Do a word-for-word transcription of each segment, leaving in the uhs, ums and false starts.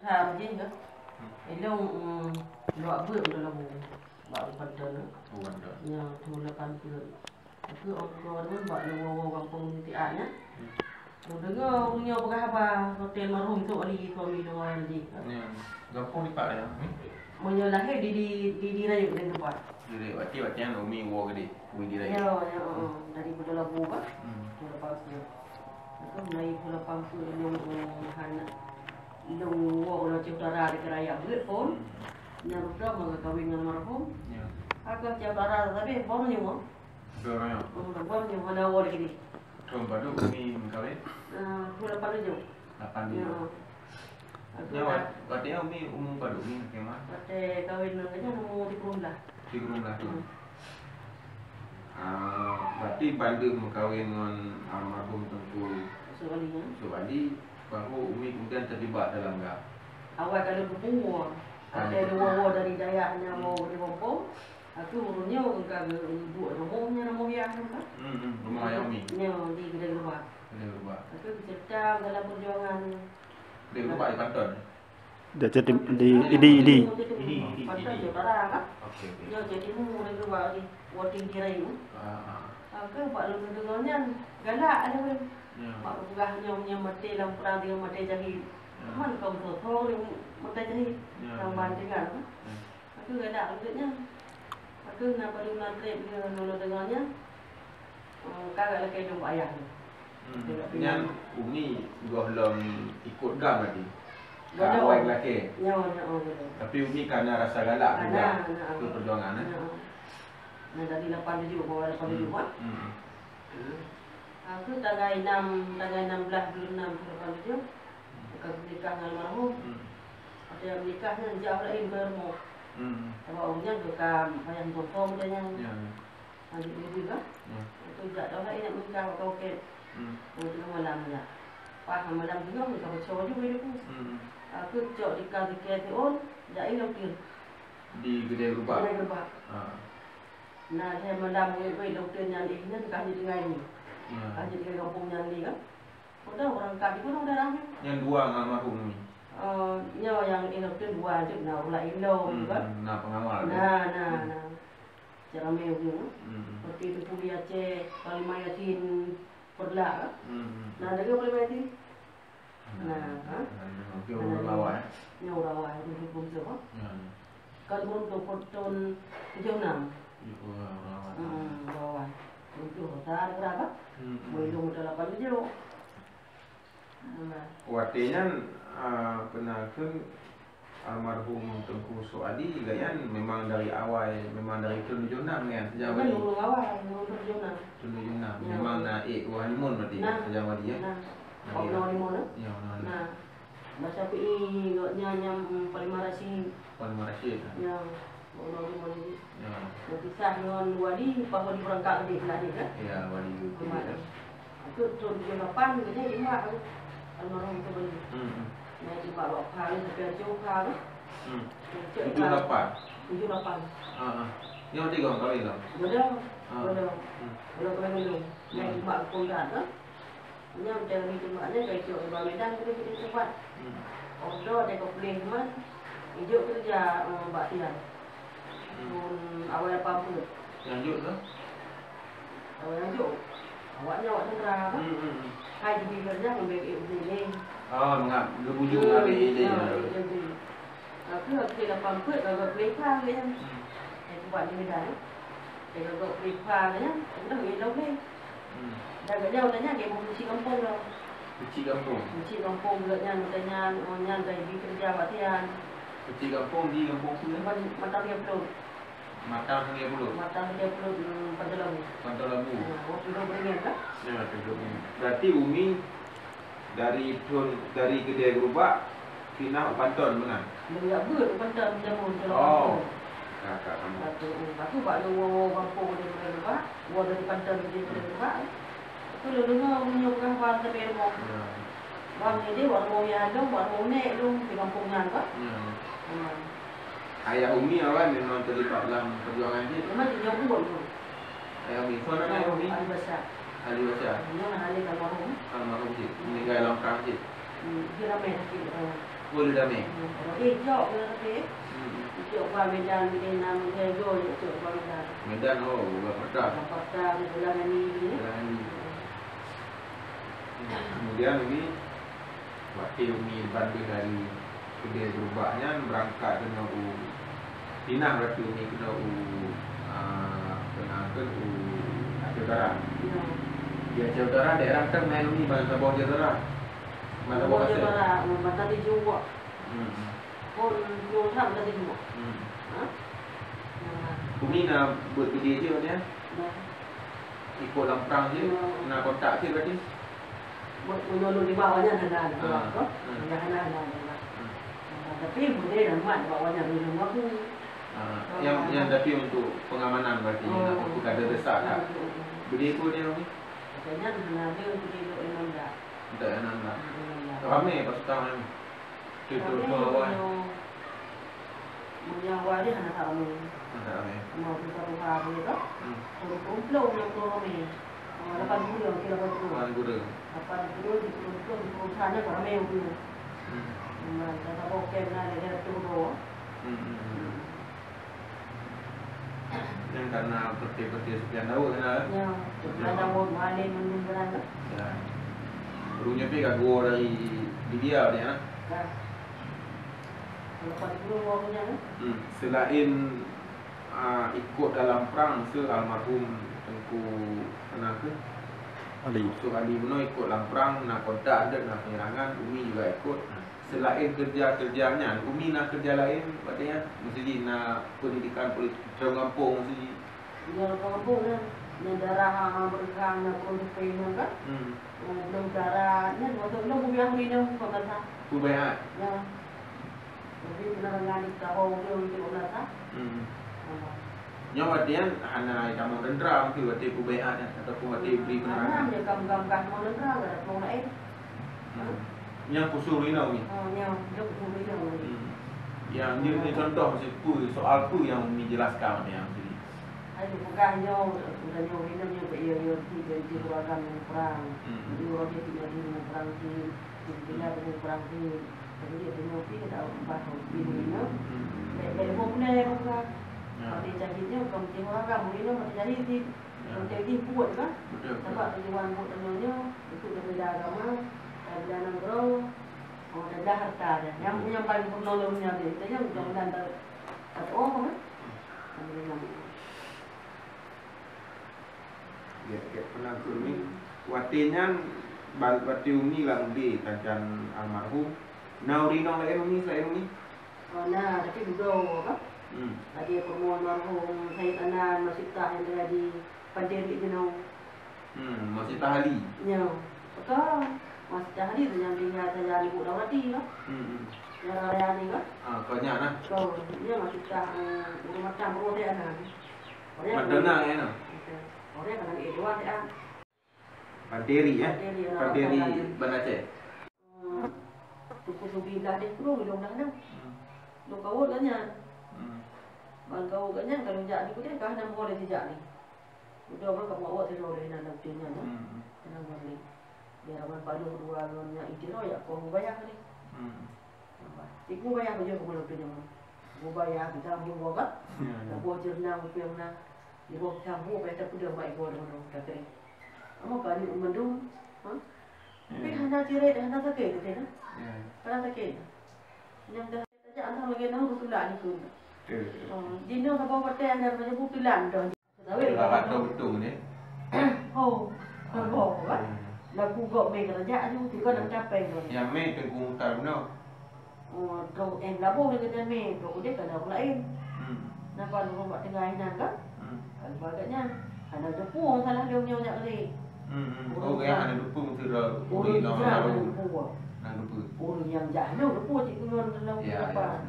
Hana jih ka. Hmm. Ilong, mm, luwak beuet udah labu. Bak Panton na. Oh, Panton. Ya, tu lapan peuet. Aku orang bak lewat gampông di Tiak nya. Hmm. Aku dengar orang nyoe peugah haba hotel Marum tu ali suami dua jih. Ya. Gampông di Pak ya? Hmm? Meunyoe lahé di, di, di, di Rayeuk di tempat. Di Rayeuk, berarti, berarti yang Umi wo gede, Umi di Rayeuk. Ya, ya, oh, oh. Dari Pulau Labu kan? Hmm. Pulau Labu. Aku mulai Pulau Labu ilong, eh, hana. Ilong wo kalau cek utara di keraya beuet pun. Hmm. Nyang rudam maka kawin ngon almarhum. Ya. Aku cek utara tapi baru nyoe. Baru nyoe. Oh, baru nyoe hana wo lagi. Tahun baru Umi mengkawin? Eh, Pulau Labu. Lapan Ya. lima. Aku Nyawa, tak watèe nyan Umi umu padum Umi kemah? Watèe kawin ngon nyan umu tiga belas. Tiga belas tahun. Hmm. Ah, berarti bandum meukawen ngon almarhum Teungku Yusuf Ali, ya? Yusuf Ali, baru Umi kemudian terlibat dalam GAM? Awai ka lheueh geupeue. Kan. Watèe lheueh woe dari dayah nyan woe di Bompong. Aku ureueng nyoe ka geuduek rumoh nyan, rumoh yah nyan kan? Hmm, hmm, rumoh ayah Umi. Nyoe di Kedai Gerobak. Kedai Gerobak. Aku cerita dalam perjuangan. Kedai Gerobak di Panton? Dah jadi di, di, di. Ini, ini, Panton ini. Jepara kan? Oke, oke. Nyoe jadi mu Kedai Gerobak di Wadi di Rayu. Ah, ah. Aku bak lôn deungoe nyan galak ada weh. Ya. Mak peugah nyoe, nyoe maté lam perang dengan maté jahit. Ya. Man kau beutôi-toi maté jahit. Ya, lam ya. Ban tinggal kan? Ya. Aku galak lagèe nyan. Aku na padum na trép lheueh lôn deungoe nyan. Eh, ka galak lakèe dong bak ayah lôn. Hmm. Nyan Umi gohlom ikut GAM tadi. Ka awai lakèe. Nyo, nyo, oh, betul. Tapi Umi ka na rasa galak juga. Ka na, na, keu perjuangan, eh? Na. Na dari lapan tujuh, bawah lapan tujuh, hmm, kan? Hmm. Hmm. Aku tanggai enam, tanggai enam belas bulan enam tahun lapan tujuh. Ka nikah ngon almarhum. Hmm. Ada yang nikah nyan jauh lain ke rumah. Hmm. Sebab orang nyan tu kan payah motong dia nyan. Ya, ya. Lanjut dulu kan? Ya. Itu jak dah lain nak nikah kat Tauket. Hmm. Oh, tengah malam jak. Pas malam tengah, nikah bocor juga dia pun. Hmm. Aku cok di kaki siôn, jak ilok dia. Di Kedai Gerobak? Kedai Gerobak. Ha. Nah, saya malam wei-wei doktor nyan eh, nyan ka jeuet tinggai ni. Ya. Ka jeuet tinggai gampông nyan ni kan. Udah orang ka di gunong darah ni. Nyan dua ngon almarhum ni? Eh, nyoe nyang eh doktor dua je, nah, ulah ilong tu kan. Hmm, na pengawal tu. Nah, nah, hmm, nah. Cak ramé ureueng. Hmm. Seperti itu Puli Aceh, Panglima Yasin, Peureulak kan. Hmm, hmm. Nah, ada ke Panglima Yasin? Nah, ha? Nah, okey, ureueng Rawa, eh? Nyoe Rawa, ureueng huköm tu, ha? Ya, ya. Kan ureueng tu, tahun tujuh enam. Ya, ureueng Rawa. Hmm, Rawa. Tujuh, tak ada berapa? Hmm, hmm. Belum ada lapan tujuh. Nah. Watèe nyan, ah, peunakhon almarhum Teungku Soadi, gobnyan memang dari awai, memang dari tahun tujuh enam kan? Sejak awai. Memang ureueng awai, ureueng tujuh enam. Tahun tujuh enam. Ya. Memang na ék buah limun berarti, nah, sejak awai, ya? Nah. Nah, oh, ya. Buah limun, eh? Ya, buah limun. Nah. Baca P I gobnyan nyang, mm, Panglima Rasyid. Panglima Rasyid, eh? Ya, buah limun lagi. Ya. Yang kisah dengan wali, pas wali berangkat adik, adik, kan? Ya, wali itu, ya. Aku tahun tujuh lapan, dia imak aku. Almarhum tu beli. Hmm, hmm. Dia imak buat pahal, tapi ada jauh pahal. Hmm. Tujuh lapan? Tujuh lapan. Ha, ha. Nyoe tiga kali lah. Bodoh. Ha. Bodoh. Hmm. Bodoh kena dulu. Dia imak aku pun dah, kan? Nyan dari tempat nyan ka ijok bak Medan, keuneuk jadi tempat. Hmm. Odo ada keupléh man, ijok kerja, eh, bak tiang. Hmm. Tahun awai lapan puluh. Nyang jok tu? Awai nyang jok. Awaknyan awak tentara apa? Hmm, hmm, hmm. Hai jadi kerja ngambil ilmu ni. Oh, mengap. Gebujuk ngambil ilmu. Hmm, ilmu. Tapi waktu lapan puluh, kalau boleh kan, kan? Hmm. Yang tempat di Medan, eh. Kalau boleh kan, kan? Udah, ilmu ni. Hmm. Dan geutanyoe tanya dia mau kunci kampung dah. Kunci kampung? Kunci kampung geutanyoe tanya, oh, nyan dah ibi kerja bak tian. Kunci kampung di kampung tu, ya? Ban-, Matang Tiga Puluh. Matang Tiga Puluh? Matang Tiga Puluh, hmm, Pantai Labu. Pantai Labu. Ya, oh, tidur beringin, kan? Ya, tidur beringin. Berarti Umi dari thon, dari Kedai Gerobak, Pinah u Panton meunan? Lôn jak beuet u Panton jameun tu. Oh. Ka, ka, kamoe. Batu, hmm, batu bak lôn woe, woe gampông di Panton Lebak, woe dari Panton di Panton Lebak. Aku lôn deungoe ureueng nyoe peugah bang sabe rumoh. Ya. Bang ni deh, bak rumoh yah lôn, bak rumoh nek lôn, di gampông nyan ka. Ya. Hmm. Ayah Umi awai memang terlibat dalam perjuangan jih? Memang di jauh buet tu. Ayah Umi, soe nan ayah Umi? Ali Basar. Ali Basar. Nyoe nan Ali almarhum. Almarhum jih. Meninggai lam prang jih. Hmm, dia ramai sakit, eh. Oh, le damé. Hmm, jadi jok ke tapi. Hmm. Jok ba Medan, Medan, Medan, jok, jok ba Medan. Medan, oh, ba Jakarta. Jakarta, Boyolali. Boyolali. Hmm. Kemudian lagi, watèe Umi ban dari keudè beurubah nyan, beurangkat keunoe u Pinah, berarti Umi keunoe u, ah, keunoe keu u Aceh Utara. Ya. Di Aceh Utara daerah kan main Umi ban saboh Aceh Utara. Ban saboh Aceh Utara, ban tadi juga. Hmm. Pun puluh tahun tadi juga. Hmm. Ha? Ya. Umi na buet gede je dia. Ya. Ikut lam perang je, ya, na kontak je berarti. Buet meunyoe lôn di bawah nyan hana, hana, ah, apa? Hmm. Ya, hana, hana, hana. Hmm. Ah, tapi boleh dah mat bawah nyan lôn ngaku. Ah, yang, yang tapi untuk pengamanan berarti, oh, nak buka ada desak tak? Hmm, hmm, hmm. Beli pun dia ni? Katanya hana ada untuk duduk enam dah. Untuk enam dah. Hmm, enam dah. Ramai pasukan ni? Betul, betul, ramai betul, awai. Meunyoe, meunyoe awai dia hana ramai. Hana ramai. Sama kita tuha dia tu. Hmm. Puluh, puluh, puluh ramai. Oh, lapan puluh, okey, lapan puluh. Lapan puluh. Lapan puluh, di puluh, puluh, di puluh sana ramai orang. Hmm. Memang, kita bawa kem na, dia tu tu. Hmm, hmm, hmm. Nyan karena peuté-peuté Sufyan Daud kan, eh? Ya, Sufyan Daud, Walid, Mandum Belanda. Ya. Ureueng nyoe pih ka geuwoe dari Libya dia, eh? Ya. Kalau pada guru ureueng nyan, eh? Hmm. Selain, ah, ikut dalam perang, se almarhum Teungku, na keuh? Ali. Yusuf Ali bunoe ikut dalam perang, na kontak, na penyerangan, Umi juga ikut. Nah. Selain kerja-kerja nyan, Umi na kerja laén, watèe nyan? Meusti na pendidikan politik dalam gampông meusti. Di dalam gampông nyan, nyan darah, ha, ha, beureuka, na peurumpéh nyan kan? Hmm. Oh, belum darah, nyan waktu belum Umi Ahli nyan bukan kan? Peubaiat. Ya. Jadi penerangan di tahun belum itu kan? Hmm. Oh. Nyoe watèe nyan hana tamong tentara mungkin watèe peubaiat nyan ataupun watèe bri penerangan. Hana, nyan kam-kam ka tamong tentara, ka tamong laén. Hmm. Nyang khusus inoe ni. Ha, nyang, nyang khusus inoe ni. Hmm. Yang ni, ni contoh si peue, soal peue yang Umi jelaskan yang sini. Hai, peugah nyoe, udah nyoe, inoe nyoe, ya, ya, si, si, si, beragam yang perang. Hmm. Jadi, orang dia punya diri yang perang si, si, si, dia punya perang si, jadi dia punya si, kita ubah, si, inoe. Hmm. Baik, baik, bukan yang perang. Ya. Tapi jadinya, bukan si beragam, inoe, macam jadi si, ya, macam jadi buat kan. Betul, betul. Sebab tujuan buat inoe nyoe, untuk berbeda agama, berbeda nanggroe, Oh, dah harta dah. Yang, yang paling pernah lom nyan dia. Tanya mudah-mudahan tak, tak tahu apa kan? Alhamdulillah. Ya, ya, pernah tu ni. Hmm. Watèe nyan, ba-, watèe Umi lam ubé tajan almarhum. Na ureueng inong laén Umi, selain Umi? Oh, na, tapi dudoe apa? Hmm. Ada promo almarhum Said Anan, Masitah yang ada di Panteri Jenong. Hmm, Masitah Ali. Nyo. Betul. Masitah Ali tu yang tinggal saja ibu Dawati lah. Hmm, hmm. Yang raya ni kan? Ah, kau nyan lah. Kau, nyo Masitah, eh, rumah tang roh dia kan. Madonna ya, no? Betul. Orang kan ada dua dia. Panteri, ya? Panteri, ya, Panteri Banda Aceh. Eh, Teungku Subi blah deh, kurung ilong dah nang. Hmm. Lôn kawot geuh nyan. Hmm. Ban kawot geuh nyan, ka lôn jak di kudeh, ka hana meuho lé jijak ni. Udah mah kamoe awak sidroe lé nan lam teungoh nyan, hmm, nan Marlin. Di halaman paloh dua ngon nyan inti roh, ya, kong mubayah ni. Hmm. Nampak. Cik mubayah baju kamoe lam teungoh nyan. Mubayah, kita mubayah kan? Ya, ya. Labuh jeurnang, mupiang na. Iboh campur, payah tapeuduek bak iboh deungon ureueng takri. Kamoe ka aneuk mandum, ha? Tapi, hmm, hana cirét, hana sakét, beutôi, ha? Ya. Hana sakét. Nyang dah tajak, entah lagèe nang beutulak dikeue. Ya, ya. Oh, jinoe saboh watèe hana meunyoe beutulak dah. Sawét. Dah atau beutong ni? Oh, ah, saboh, kan? Ya. Lagu gop mè ka tajak aju, tiga nak capek, kan? Nyang mè Teungku Mukhtar bunoe. Oh, droe, eh, laboh lé geutanyoe mè, droe udép ka na ureueng laén. Hmm. Napa ureueng bak teungoh inan kan? Hmm. Lalu bak geuh nyan, hana geuteupeue masalah lôn nyoe jak keudéh. Hmm, hmm. Ureueng, oh, gaya hana geuteupeue, ureueng hijrah hana geuteupeue. Hana geuteupeue. Ureueng nyang jak hana geuteupeue cit ngon lôn, ya, kenapa? Ya.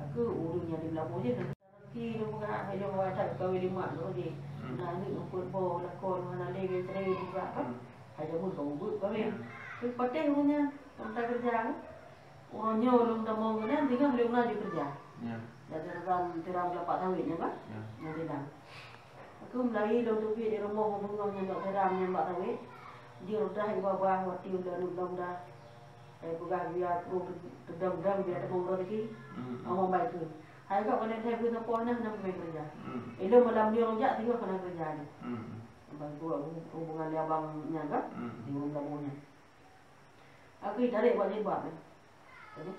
Aku ureueng nyang di laboh je, hana rezeki lôn peugah, hai lôn awai that kawin lima droe je. Hmm. Nah, ni rumput boh, lakon, hana lé, geutré juga kan? Hmm. Hai jameun ka ubeut kawin. Ya. Tapi patéh ureueng nyan, lam keureuja kan? Uroe nyoe lôn tamong keunan, singoh lôn na jikeureuja. Ya. Di ateueh tiram, tiram keulapa sawét nyan kan? Ya. Nyan sinan. Aku meulari lôn teubiet di rumoh beungoh nyan bak tiram nyan bak sawét. Jeuet reudah ié babah watèe ulôn lôn dah. Hai peugah biar terus teudong-dong biar teumong rezeki. Hmm. Awak baik tu. Hai kau kena dia pun siapa nak nak main kerja. Hmm. Ilmu malam ni orang jak tinggal kena kerja ni. Hmm. Abang tu hubungan dia abang nyaga. Hmm. Di rumah labuhnya. Aku tarik buat jilbab ni. Jadi,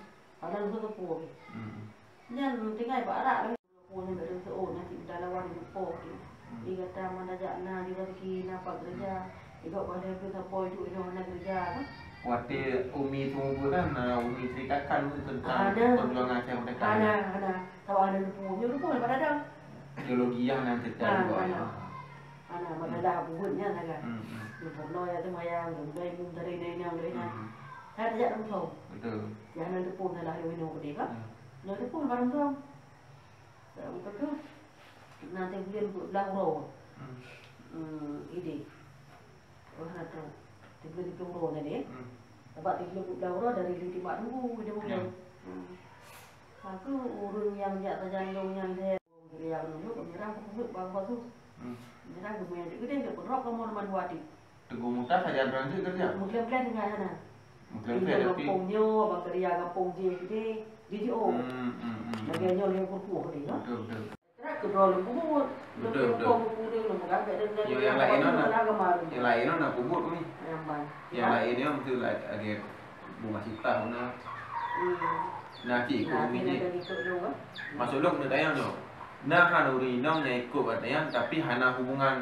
ada tu tu pun. Hmm. Nyan tinggai bak arak. Puih nyang bèk reunseuôt, na cit mita lawan di po tu. Hmm. Di gata mandajak na di rezeki, na pat keureuja. Di gop pada pun sapo idup inoe hana keureuja, kan? Watèe Umi seumeubeuet kan, na Umi ceritakan pun tentang perjuangan Syekh Abdul Kadir. Hana, hana. Tahu hana lupa. Nyoe lupa pada dah. Teologi yang nan cerita juga, ya. Hana. Masalah bubuet nyan sagai. Hmm, hmm. Lupa lo ya semayang, lupa imum dari nenek, dari nenek. Hmm. Saya tak jak langsung. Betul. Ya, hana lupa salah inoe gede, kan? Hmm. Nyoe lupa barang tu. Beutôi. Na teubiet peuet blah uroe. Hmm. Hmm, idéh. Wah, na trok. Teubiet peuet uroe tadi, eh. Hmm. Sabab teubiet peuet blah uroe dari lheueh timbak tunggu, idéh. Ya. Hmm. Aku ureueng nyang jak sajan lôn nyan lhèe. Geuriak nyoe, meunyoe bak bak tu. Hmm. Meunyoe geumè geude, geupeutrok kamoe teuma dua ti. Teungku Muta sajan droe jeuet keureuja? Meuklén-klén tinggai hana. Meuklén-klén, tapi gampông nyoe, bak keureuja gampông jih geude, di jiôh. Hmm, hmm, hmm, hmm. Lagèe nyoe lheueh peupuih tadi, ha? Betul, betul. Kira keudroe lôn peubuet. Betul, betul. Lôn peubuet, lôn peugah, bèk dan, dan, nyang laén nyoe na, agama lôn. Nyang laén nyoe na peubuet mi. Nyang ban. Nyang laén nyoe beutôi lagèe bunga sitah na. Hmm. Na cit ikut umi jih. Maksud lôn keuneuk tanyong nyoe. Na hana ureueng inong nyang ikut bak nyan, tapi hana hubungan,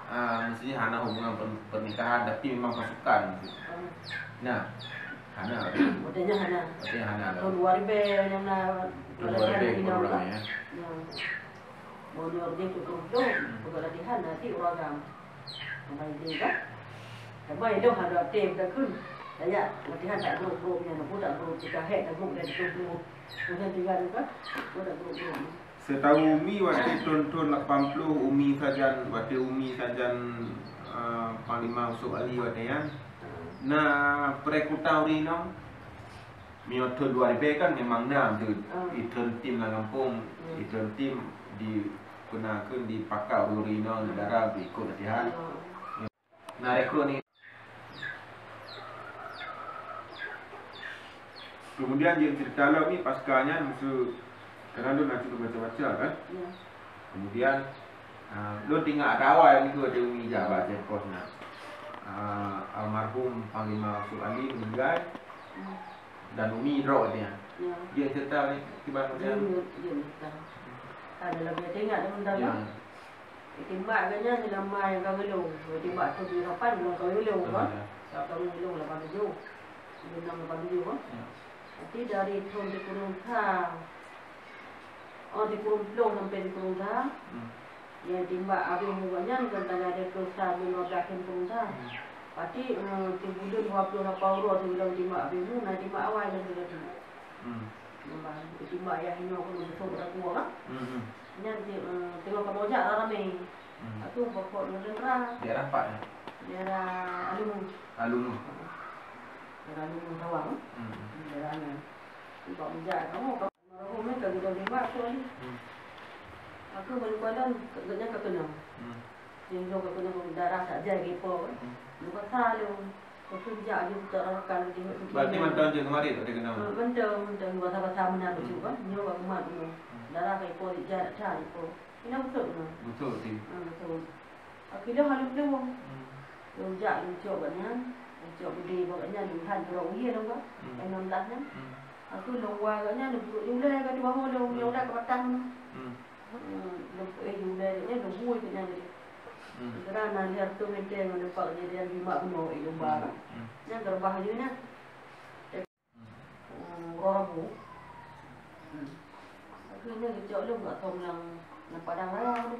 ah, maksudnya hana hubungan per-, pernikahan, tapi memang pasukan. Hmm. Nah, hana. Maksudnya hana. Maksudnya hana lah. Tahun dua ribu nyang na. Tahun dua ribu kurang, ya. Ya. Meunyoe ureueng tu, hmm, bukan latihan, nanti uragam. Sampai dia kan? Sampai dia ada tim dah kun. Saya latihan tak grup-grup ni, aku tak grup, kita head tak grup dan grup-grup. Masa tiga tu kan, aku tak grup-grup. Setahu Umi, waktu tahun-tahun lapan puluh, Umi sajan, waktu Umi sajan, eh, Panglima Yusuf Ali waktu nyan, na perekrutan ureueng inong? Meunyoe thôn dua ribèe kan memang na beutôi. Ah. Ithôn tim lam gampông, hmm, ithôn tim di, peuna kheun dipakat ureueng inong, hmm, dara ikot latihan. Ah. Na rekrut ni. Kemudian jeuet cerita lom ni, pasca nyan, masa, karena lôn na cukup baca-baca kan. Ya. Kemudian, ah, lôn teuingat ata awai nyan, Umi jak bak Cempos na. Ah, almarhum Panglima Yusuf Ali meninggal. Hmm. Dan Umi droe dia. Ya. Dia cerita ni, kiban macam. Dia, dia cerita. Ada lebih teuingat teman-teman. Ya. Timbak geuh nyan di lama nyang ka geulong. Timbak tu di lapan bulan ka geulong, kan? Ya. Ka geulong lapan tujuh. Enam lapan tujuh, kan? Ya. Tapi dari tahun tikurong sa, oh, tikurong ploh sampai tikurong sa, hmm, nyang timbak abéh muka nyan kan tanggai dua puluh sa bulan dua belas tikurong sa. Hmm. Pati, eh, tibuleuen dua puluh lapan uroe sibuleuen timbak abéh mu, na timbak awai lom sibuleuen. Hmm. Nambah, timbak yah inoe keuneuk beusôk takue, kan? Hmm, hmm. Nyan ti-, eh, teungoh kamoe jak ramé. Hmm. Atu pokok ngon Lendra. Daerah pat, ya? Daerah Alun. Alun. Daerah Alun Tawang. Hmm. Daerah nyan. Bak mujak kamoe, ka almarhum nyan ka geudoh nembak aku ni. Hmm. Aku meunyoe padam, geuhnyan ka keunong. Hmm. Nyang lôn ka keunong darah tak jai kipo, kan? Hmm. Lôn ka sa lôn. Lepas tu jak laju tak rakan lagi. Berarti mantong je kemarin tak ada keunong? Ha, mantong, mantong. Basah-basah meunan, hmm, bacut, kan? Nyoe ka kumat bunoe. Hmm. Darah ka ipo, jak that ipo. Kena beutôi, nah. Beutôi, ti. Ha, beutôi. Akhirnya hana beutôi. Hmm. Lôn jak, lôn cok bak nyan. Lôn cok beudé bak nyan, lôn han keudroe uye lôn bak. Hmm. Enam belas nyan. Hmm. Aku lôn wa bak nyan, lôn peuduek di ulèe ka dua ho lôn, hmm, ulèe ka batang. Hmm. Hmm, lôn peuéh di ulèe nyan, lôn bui bak nyan tadi. Hmm. Kira na lhèe reutôh meter ngon teumpat kejadian lima bunoe, eh, lôn ba. Hmm. Hmm. Nyan geureumbah laju nyan. Hmm, uroe Rabu. Hmm. Aku ingat geucok lôn bak thôn lam, lam padang raya tu.